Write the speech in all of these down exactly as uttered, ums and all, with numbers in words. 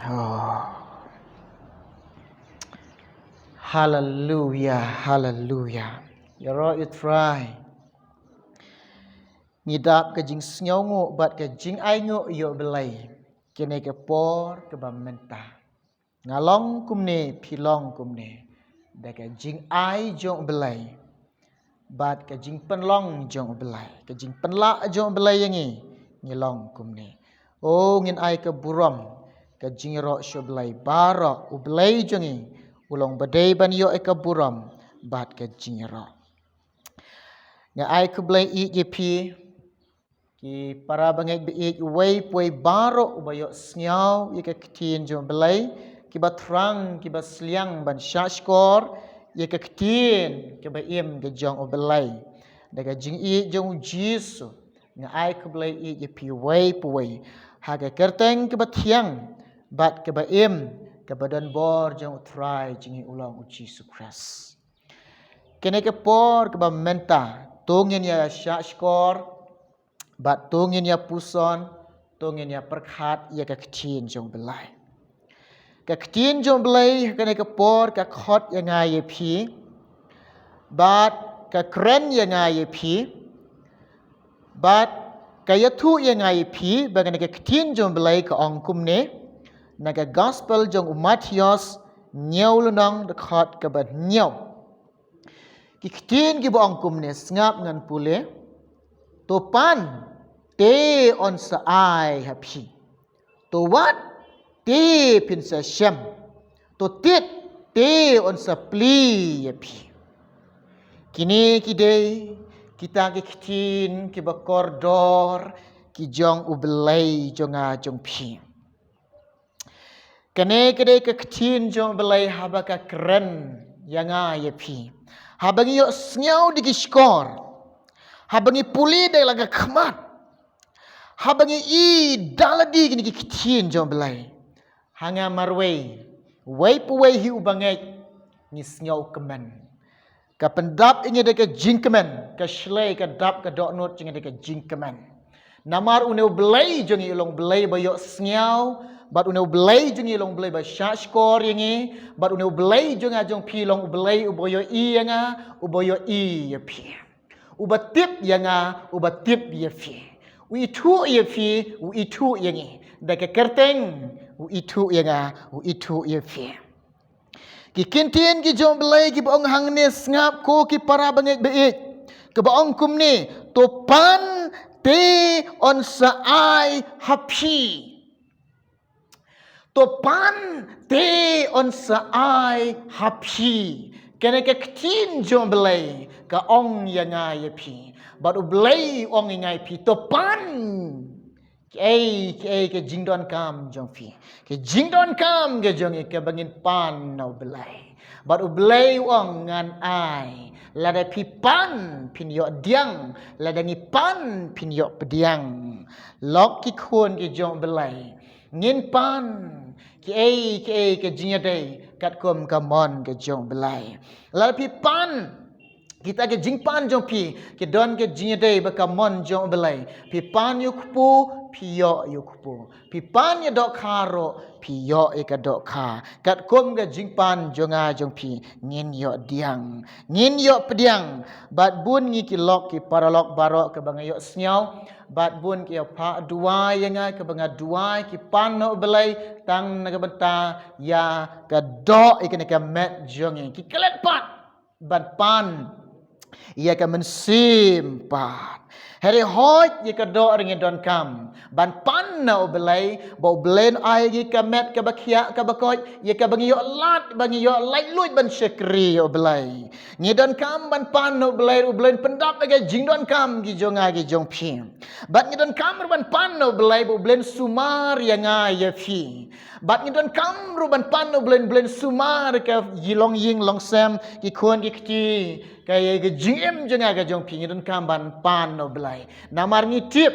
Oh. Haleluya, haleluya. Ïaroh ïa U Trai. Ngi dap ka jingsngewnguh bad ka jingainguh ïa U Blei. Kane ka por kaba mynta. Nga long kumne, phi long kumne. Da ka jingai jong U Blei. Bad ka jingpynlong jong U Blei. Ka jingpynlah jong U Blei ïa ngi. Ngi long kumne. O ngin ai ka burom. Ka jingïaroh sha U Blei. Baroh U Blei jong ngi. U long ba dei ban ïoh ïa ka burom. Bad ka jingïaroh. Nga ai khublei ïa phi. Ki para bangeit baieit uwei pa uwei baroh uba ïohsngew ïa ka ktien jong U Blei, kiba thrang, kiba sliang ban shahshkor ïa ka ktien kaba im ka jong U Blei. Da ka jingïeit jong U Jisu, nga ai khublei ïa phi uwei pa uwei. Ha ka kyrteng kaba thiang, bad kaba im, kaba don bor jong U Trai jong ngi u long U Jisu Khrist. Kane ka por kaba mynta, to ngin ïa shahshkor, bad to ngin ïa puson, to ngin ïa pyrkhat ïa ka ktien jong U Blei. Ka ktien jong U Blei, kane ka por ka khot ïa nga ïa phi, bad ka kren ïa nga ïa phi, bad ka ïathuh ïa nga ïa phi, ba kane ka ktien jong U Blei ka ong kumne, na ka gospel jong u Mathaios, hynñiew lynnong dkhot kaba hynñiew. Ki ktien kiba ong kumne sngap ngan pule. To pan te yn sa ai ha phi. To wad te phin sa shem. To tied te yn sa plie ïa phi. Kine ki dei kita ki ktien kiba kordor ki jong U Blei jong nga jong phi. Kane ka dei ka ktien jong U Blei haba ka kren ïa nga ïa phi. Haba ngi ïohsngew da ki shkor. Haba ngi pule da la ka khmat. Haba ngi i da lade kine ki ktien jong U Blei. Ha nga marwei. Uwei pa uwei hi u bangeit. Ngi sngew kmen. Ka pyndap ïa ngi da ka jingkmen, ka shlei ka dap ka dohnud jong ngi da ka jingkmen. Namar une U Blei jong ngi u long U Blei ba ïohsngew, bad une U Blei jong ngi u long U Blei ba shahshkor ïa ngi, bad une U Blei jong nga jong phi u long U Blei uba ïohi ïa nga, uba ïohi ïa phi. Uba tip ïa nga, uba tip ïa phi. U ithuh ïa phi, u ithuh ïa ngi. Da ka kyrteng, u ithuh ïa nga, u ithuh ïa phi. Ki ktien ki jong U Blei kiba ong hangne sngap ko ki para bangeit baieit. Kiba ong kumne, to pan te yn sa ai ha phi. To pan te yn sa ai ha phi. Kane ka ktien jong U Blei ka ong ïa nga ïa phi. Bad U Blei u ong ïa nga ïa phi. To pan. Kiei, kiei, ka jingdonkam jong phi. Ka jingdonkam ka jong ngi kaba ngin pan na U Blei. Bad U Blei u ong ngan ai. Lada phi pan phin ïoh pdiang. Lada ngi pan phin ïoh pdiang. Lok ki khun ki jong U Blei. Ngin pan. Kiei, kiei, ka jingïadei. Katkum ka mon ka jong U Blei. Lada phi pan. Kita ki jingpan jong phi, ki don ki jingïadei bad ka mon jong U Blei. Phi pan ïa u kpu, phi ïoh ïa u kpu. Phi pan ïa dohkha ruh, phi ïoh ïa ka dohkha. Katkum ka jingpan jong nga jong phi, ngin ïoh pdiang. Ngin ïoh pdiang. Bad bun ngi ki lok ki paralok baroh kaba nga ïohsngew. Bad bun ki ïa phah duwai ïa nga kaba nga duwai ki pan na U Blei. Tang na ka bynta ïa ka doh ïa kane ka met jong ngi. Ki klet pat. Ban pan ïa ka mynsiem pat. Hynrei hooid ïa ka doh ruh ngi donkam ban pan na U Blei, ba U Blei un ai ïa ngi ka met kaba khiah kaba koit, ïa kaba ngi ïoh lad, ba ngi ïoh laitluid ban shakri ïa U Blei. Ngi donkam ban pan na U Blei, U Blei un pyndap ïa ka jingdonkam ki jong nga ki jong phi. Bad ngi donkam ruh ban pan na U Blei, ba U Blei un sumar ïa nga ïa phi. Bad ngi donkam ruh ban pan na U Blei, U Blei un sumar ka ïing long ïing long sem, ki khun ki kti, ka ïa ka jingim jong nga ka jong phi, ngi donkam ban pan na U Blei. Namar ngi tip,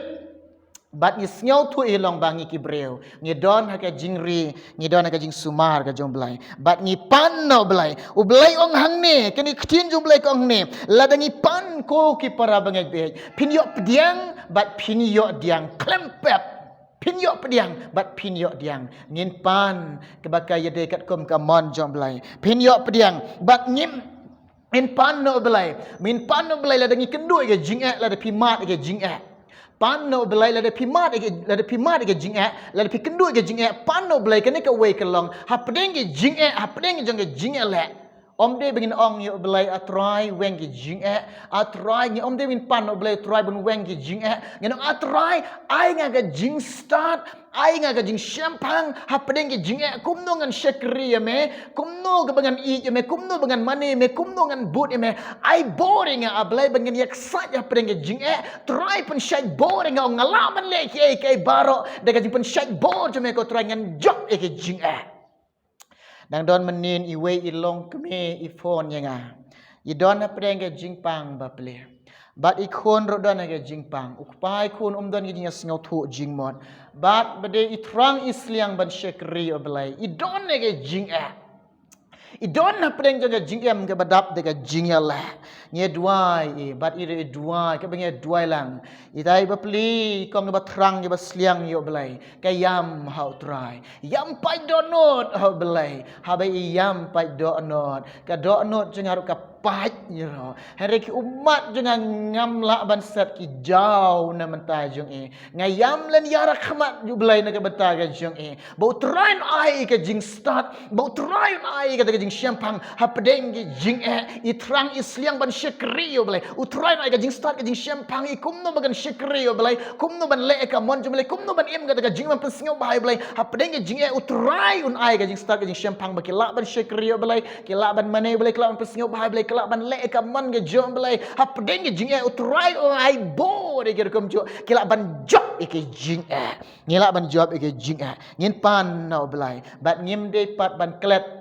bad ngi sngewthuh hi long ba ngi ki briew, ngi don ha ka jingri, ngi don ha ka jingsumar ka jong U Blei. Bad ngi pan na U Blei. U Blei ong hangne, kane ka ktien jong U Blei ka ong hangne, lada ngi pan ko ki para bangeit baieit, phin ïoh pdiang, bad phin ïoh pdiang khlem pep. Phin ïoh pdiang bad phin ïoh diang. Ngin pan kaba ka ïadei katkum ka mon jong Blei. Phin ïoh pdiang bad ngin, ngin pan noh Blei. Ngin pan noh Blei lada ngi kynduh ïa ka jingeh, lada phi mad ïa ka jingeh. Pan noh Blei lada phi mad ïa ka, lada phi mad ïa ka jingeh, lada phi kynduh ïa ka jingeh, pan noh Blei. Kane kawei ka long hapdeng ka jingeh, hapdeng ka jong ka jingeh leh. Ym dei ba ngin ong ïa U Blei, A Trai, weng ki jingeh. A Trai, ngin ym dei ba ngin pan U Blei, A Trai, ban weng ki jingeh. Ngin ong, A Trai, ai nga ka jingstad, ai nga ka jingshemphang hapdeng ki jingeh. Kumno ngan shakri ïa me, kumno kaba ngan ïeit ïa me, kumno ba ngan mane ïa me, kumno ngan bud ïa me. Ai bor ïa nga, A Blei, ba ngan ïaksaid hapdeng ki jingeh. Trai, pynshait bor ïa nga, nga lah ban leh kiei kiei baroh da ka jingpynshait bor jong me, ko Trai, ngan jop ïa ki jingeh. Dang don mynnin iwei i longkmie i phone ïa nga. I don hapdeng ka jingpang bapli. Bad i khun ruh don ha ka jingpang. U kpa i khun um don ka jingïasngewthuh jingmut. Bad ba dei i thrang i sliang ban shakri ïa U Blei, i don ha ka jingeh. I don hapdeng jong ka jingim kaba dap da ka jingïaleh. Ngi duwai i, bad i ruh i duwai, kaba ngi duwai lang. Itai bapli, kong kaba thrang, kaba sliang ïa U Blei. Ka ïam ha U Trai. Ïam pait dohnud ha U Blei. Haba i ïam pait dohnud, ka dohnud jong nga ruh ka pait ïa u. Hynrei ki ummat jong nga ngam lah ban set ki jaw na bynta jong i. Nga ïam lynñiar ha khmat U Blei na ka bynta ka jong i. Ba U Trai un ai ka jingstad, ba U Trai un ai kata ka jingshemphang hapdeng ki jingeh. I thrang i sliang ban shakri ïa U Blei. U Trai un ai ka jingstad, ka jingshemphang ïa i kumno ba kan shakri ïa U Blei, kumno ban leh ïa ka mon jong U Blei, kumno ban im kata ka jingim pynsngewbha ïa U Blei. Hapdeng ki jingeh U Trai un ai ka jingstad, ka jingshemphang ba ki lah ban shakri ïa U Blei, ki lah ban mane ïa U Blei, ki lah ban pynsngewbha ïa U Blei, ki lah ban leh ïa ka mon ka jong U Blei. Hapdeng ki jingeh U Trai un ai bor ïa ki rukom jong, ki lah ban jop ïa ki jingeh. Ngi lah ban jop ïa ki jingeh. Ngin pan na U Blei. Bad ngim dei pat ban klet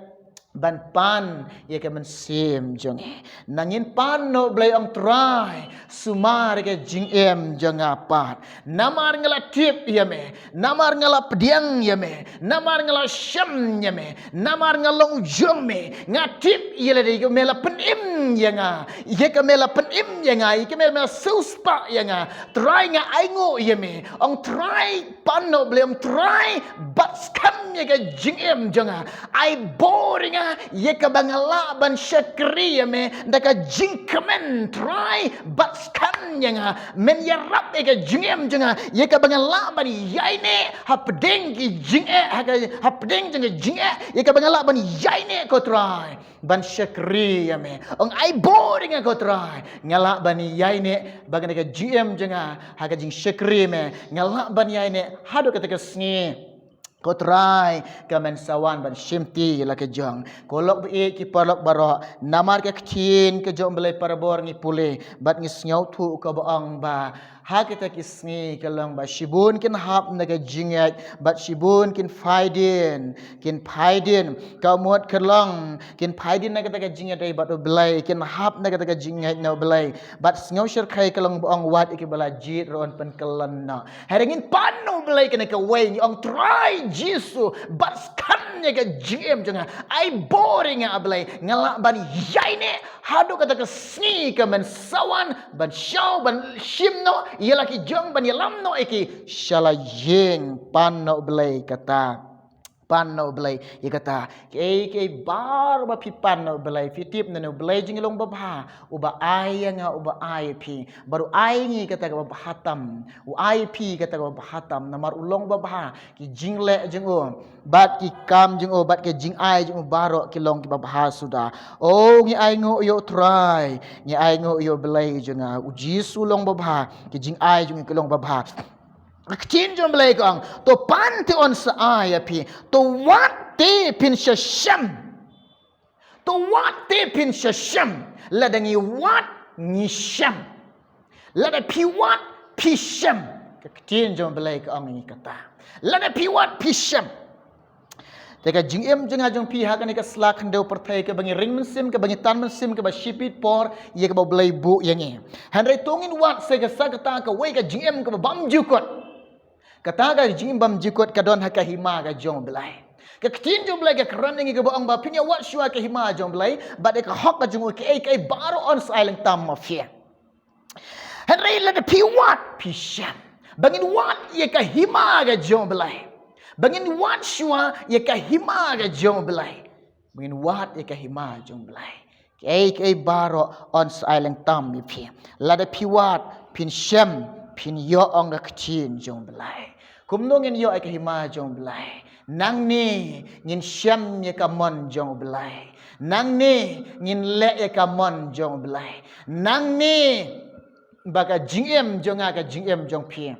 ban pan ïa ka mynsiem jong ngi. Na ngin pan na U Blei, ong Trai, sumar ïa ka jingim jong nga pat. Namar nga la tip ïa me, namar nga la pdiang ïa me, namar nga la shem ïa me, namar nga long jong me, nga tip ïa lade ïa ka me la pynim ïa nga, ïa ka me la pynim ïa nga, ïa ka me la siewspah ïa nga. Trai, nga ainguh ïa me. Ong Trai, pan na U Blei, ong Trai, bat skhem ïa ka jingim jong nga. Ai bor ïa nga ïa kaba nga lah ban shakri ïa me da ka jingkmen, Trai, bat skhem ïa nga. Men ïarap ïa ka jingim jong nga ïa kaba nga lah ban ïaineh hapdeng ki jingeh, ha ka, hapdeng jong ka jingeh, ïa kaba nga lah ban ïaineh, ko Trai, ban shakri ïa me. Ong ai bor ïa nga, ko Trai, nga lah ban ïaineh, ba kane ka jingim jong nga ha ka jingshakri ïa me, nga lah ban ïaineh haduh kata ka sngi, ko Trai, ka men sa wan ban shimti la ka jong. Ko lok baieit, ki paralok baroh, namar ka ktien ka jong U Blei para bor ngi pule bad ngi sngewthuh kaba ong ba ha kita ki sngi ka long ba shibun kin hap na ka jingngeit bad shibun kin phai dien, kin phai dien. Ka mut ka long kin phai dien na kata ka jingngeit bad U Blei, kin hap na kata ka jingngeit na U Blei. Bad sngewshyrkhei ka long ba ong wat ïa kiba la jied ruh yn pynkylla noh. Hynrei ngin pan na U Blei kane kawei, ngi ong Trai Jisu, bat skhem ïa ka jingim jong nga. Ai bor ïa nga, A Blei, nga lah ban ïaineh haduh kata ka sngi ka men sa wan ban shaw, ban shim noh ïa la ki jong, ban ïalam noh ïa ki sha la ïing. Pan na U Blei kata. Pan na U Blei ïa kata. Kiei kiei baroh ba phi pan na U Blei, phi tip na U Blei jong ngi long babha, uba ai ïa nga, uba ai ïa phi. Bad u ai ngi kata kaba bha tam, u ai ïa phi kata kaba bha tam, namar u long babha. Ki jingleh jong u bad ki kam jong u bad ki jingai jong u baroh ki long kiba bha suda. O, ngi ainguh ïa U Trai, ngi ainguh ïa U Blei jong nga. U Jisu long babha, ki jingai jong u ki long babha. Ka ktien jong U Blei ka ong, to pan te yn sa ai ïa phi, to wad te phin sa shem. To wad te phin sa shem. Lada ngi wad ngi shem. Lada phi wad phi shem. Ka ktien jong U Blei ka ong ïa ngi kata. Lada phi wad phi shem. Te ka jingim jong nga jong phi ha kane ka sla khyndew pyrthei kaba ngi ring mynsiem, kaba ngi tan mynsiem, kaba shipit por ïa kaba U Blei buh ïa ngi. Hynrei to ngin wad sa ka, sa kata kawei ka jingim kaba bymjukut. Kata ka jingim bymjukut ka don ha ka hima ka jong U Blei. Ka ktien jong U Blei ka kren ïa ngi kaba ong ba phin ïa wad shuwa ka hima jong U Blei bad ïa ka hok ka jong u, kiei kiei baroh yn sa ai lyngba ma phi. Hynrei lada phi wad phi shem. Ba ngin wad ïa ka hima ka jong u Blei. Ba ngin wad shuwa ïa ka hima ka jong u Blei. Ba ngin wad ïa ka hima jong u Blei. Kiei kiei baroh yn sa ai lyngkam ïa phi. Lada phi wad, phin shem, phin ïoh ong ka ktien jong u Blei. Kumno ngin ïoh ïa ka hima jong u Blei? Nangne ngin shem ïa ka mon jong u Blei. Nangne ngin leh ïa ka mon jong u Blei. Nangne ba ka jingim jong nga ka jingim jong phi.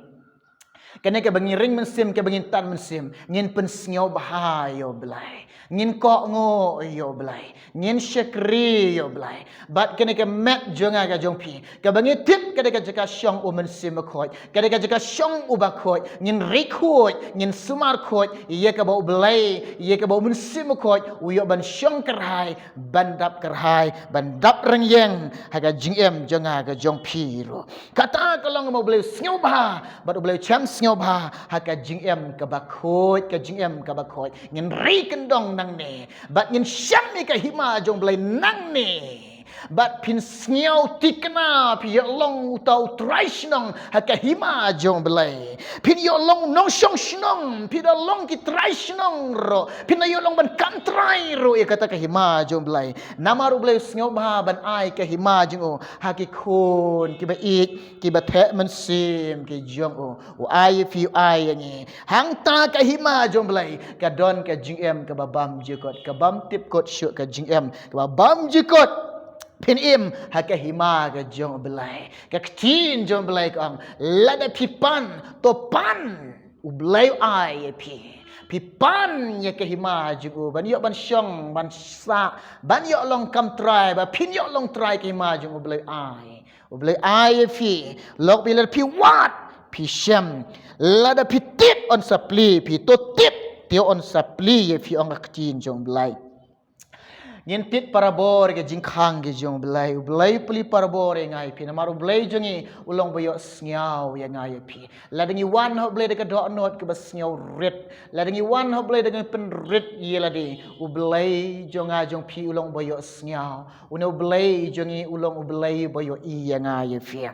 Kane kaba ngin ring mynsiem, kaba ngin tan mynsiem, ngin pynsngewbha ïa u Blei. Ngin kohnguh ïa u Blei. Ngin shakri ïa u Blei. Bad kane ka met jong nga ka jong phi, kaba ngi tip ka dei ka jaka shong u Mynsiem Bakhuid, ka dei ka jaka shong u Bakhuid, ngin ri khuid, ngin sumar khuid ïa kaba u Blei, ïa kaba u Mynsiem Bakhuid u ïoh ban shong kyrhai, ban dap kyrhai, ban dap ryngieng ha ka jingim jong nga ka jong phi ruh. Kata ka long ba u Blei u sngewbha, bad u Blei u shem sngewbha ha ka jingim kaba khuid, ka jingim kaba khuid. Ngin ri kyndong nangne, bad ngin shem ïa ka hima jong u Blei nangne. Bad phin sngew thikna, phi ïoh long uta u trai shnong ha ka hima jong u Blei. Phin ïoh long nongshong shnong, phi da long ki trai shnong ruh, phin da ïoh long ban kam trai ruh ïa kata ka hima jong u Blei. Namar u Blei u sngewbha ban ai ka hima jong u ha ki khun kiba ïeit, kiba theh mynsiem ki jong u. U ai ïa phi, u ai ïa ngi. Hangta ka hima jong u Blei ka don ka jingim kaba bymjukut, ka bym tip kut shuh, ka jingim kaba bymjukut. Phin im ha ka hima ka jong u Blei. Ka ktien jong u Blei ka ong, lada phi pan, to pan. U Blei u ai ïa phi. Phi pan ïa ka hima jong u ban ïoh ban shong, ban sah, ban ïoh long kam trai, ba phin ïoh long trai, ka hima jong u Blei u ai. U Blei u ai ïa phi. Lok ba lada phi wad, phi shem. Lada phi tip, yn sa plie ïa phi. To tip, te yn sa plie ïa phi, ong ka ktien jong u Blei. Ngin tied parabor ïa ka jingkhang ka jong u Blei. U Blei u plie parabor ïa nga ïa phi. Namar u Blei jong ngi u long ba ïohsngew ïa nga ïa phi. Lada ngi wan ha u Blei da ka dohnud kaba sngewrit, lada ngi wan ha u Blei da ka pynrit ïa lade, u Blei jong nga jong phi u long ba ïohsngew. Une u Blei jong ngi u long u Blei ba ïohi ïa nga ïa phi.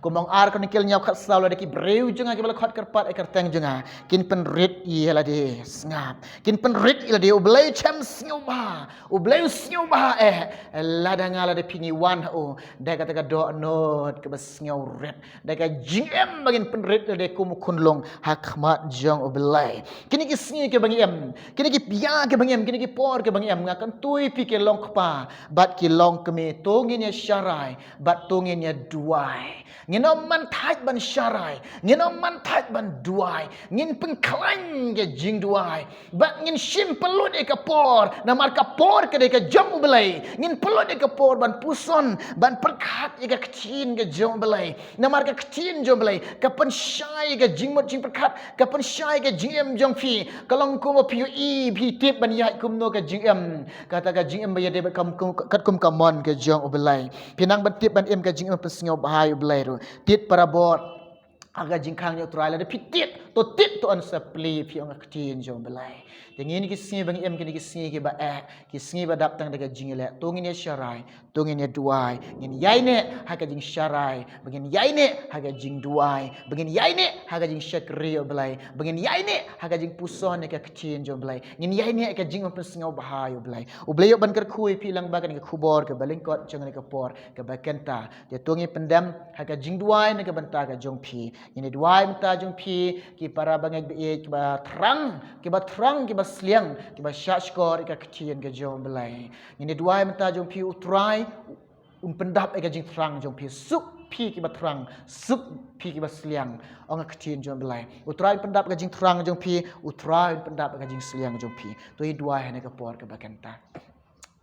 Kum ong Ar Khronicle hynñiew khatsaw, lada ki briew jong nga kiba la khot kyrpad ïa ka kyrteng jong nga kin pynrit ïa lade, sngap, kin pynrit ïa lade. U Blei u shem sngewbha, u Blei u sngewbha eh lada nga lada phi ngi wan ha u da kata ka dohnud kaba sngewrit, da ka jingim ba ngin pynrit ïa lade kum u khunlung ha khmat jong u Blei. Kine ki sngi kiba ngi im, kine ki ïa kiba ngi im, kine ki por kiba ngi im, nga kyntu ïa phi ki longkpa bad ki longkmie, to ngin ïa sharai bad to ngin ïa duwai. Ngin ym man thait ban sharai, ngin ym man thait ban duwai. Ngin pynkhlaiñ ka jingduwai bad ngin shim pynlut ïa ka por, namar ka por ka dei ka jong u Blei. Ngin pynlut ïa ka por ban puson, ban pyrkhat ïa ka ktien ka jong u Blei. Namar ka ktien jong u Blei ka pynshai ïa ka jingmut jingpyrkhat, ka pynshai ïa ka jingim jong phi. Ka long kumba phi ïohi, phi tip ban ïaid kumno ka jingim, kata ka jingim ba ïadei bad kam, kum, katkum ka mon ka jong u Blei. Phi nang ban tip ban im ka jingim pynsngewbha ïa u Blei ruh. Tied parabor ha ka jingkhang jong u Trai. Lada phi tied, to tied, to yn sa plie ïa phi, ong ka ktien jong u Blei. Te ngin, ki sngi ba ngi im, kine ki sngi kiba eh, ki sngi ba dap tang da ka jingïaleh, to ngin ïa sharai, to ngin ïa duwai. Ngin ïaineh ha ka jingsharai, ba ngin ïaineh ha ka jingduwai, ba ngin ïaineh ha ka jingshakri ïa u Blei, ba ngin ïaineh ha ka jingpuson ïa ka ktien jong u Blei. Ngin ïaineh ha ka jingpynsngewbha ïa u Blei. U Blei u ban kyrkhu ïa phi lyngba kane ka khubor kaba lyngkot jong kane ka por kaba kynta. Te to ngin pyndem ha ka jingduwai na ka bynta ka jong phi. Ngin ïa duwai mynta jong phi, ki para bangeit ba ïeit, kiba thrang, kiba thrang, kiba sliang, kiba shahshkor ïa ka ktien ka jong u Blei. Ngin ïa duwai mynta jong phi, u Trai un pyndap ïa ka jingthrang jong phi. Suk phi kiba thrang, suk phi kiba sliang, ong ka ktien jong u Blei. U Trai un pyndap ïa ka jingthrang jong phi, u Trai un pyndap ïa ka jingsliang jong phi. To ïa duwai ha kane ka por kaba kynta.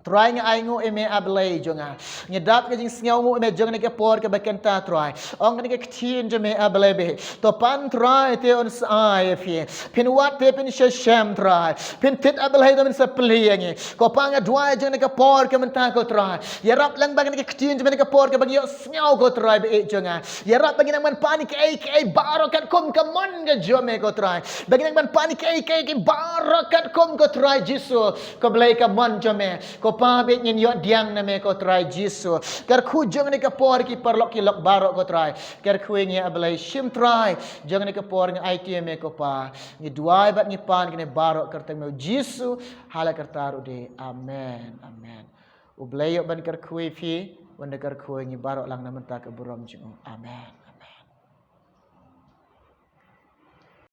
Trai, nga ainguh ïa me, A Blei jong nga. Nga dap ka jingsngewnguh ïa me jong kane ka por kaba kynta, Trai. Ong kane ka ktien jong me, A Blei, bad to pan, Trai, te yn sa ai ïa phi. Phin wad te phin sa shem, Trai. Phin tied, A Blei, te phin sa plie ïa ngi. Ko Pa, nga duwai jong kane ka por ka mynta, ko Trai, ïarap lyngba kane ka ktien jong me ha kane ka por kaba ngi ïohsngew, ko Trai ba ïeit jong nga. Ïarap ba ngin nang ban pan ïa kiei kiei baroh katkum ka mon ka jong me, ko Trai. Ba ngin nang ban pan ïa kiei kiei baroh katkum, ko Trai Jisu, ko Blei, ka mon jong me. Ko Pa, bad ngin ïoh diang na me ko Trai Jisu. Kyrkhu jong ne ka por ki paralok ki lok baroh ko Trai. Kyrkhu ngi, A Blei, shim Trai. Jong ne ka por ngi aiti me ko Pa. Ngi duwai bad ngi pan kine baroh kyrteng me Jisu. Hala karta ruh de. Amen. Amen. U Blei ïoh ban kyrkhu phi. Wan da kyrkhu ngi baroh lang na mynta ka burom jong u. Amen. Amen.